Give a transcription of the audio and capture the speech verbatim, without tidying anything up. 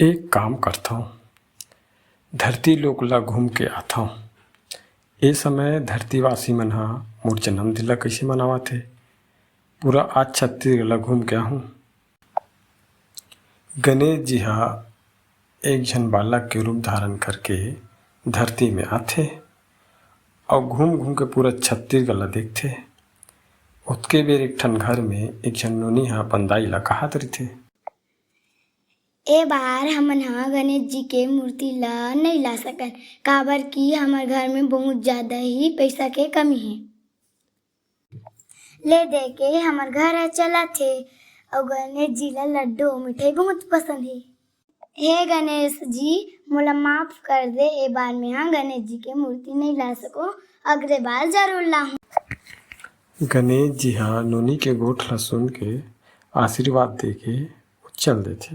एक काम करथंव, धरती लोक ला घूम के आथंव। ए समय धरतीवासी मन ह मोर जन्मदिन ला कइसे मनावत हे, पूरा आज छत्तीसगढ़ ला घूम के आहूं। गणेश जी ह एक झन बालक के रूप धारण करके धरती में आथे अउ घूम घूम के पूरा छत्तीसगढ़ ला देखथे। ओतके बेर एक ठन घर में एक झन नोनी ह अपन दाई ला कहत रहिथे। ए बार हमन ह गणेश जी के मूर्ति ला नइ ला सकन, काबर कि हमर घर में बहुत ज्यादा ही पइसा के कमी हे। ले दे के हमर घर ह चलत हे, अउ गणेश जी ला लड्डू अउ मिठाई बहुत पसंद हे। हे गणेश जी, मोला माफ कर दे, ए बार में ह गणेश जी के मूर्ति नइ ला सको, अगले बार जरूर लाहूं। गणेश जी ह नोनी के गोठ ला सुन के आशीर्वाद दे के चल देथे।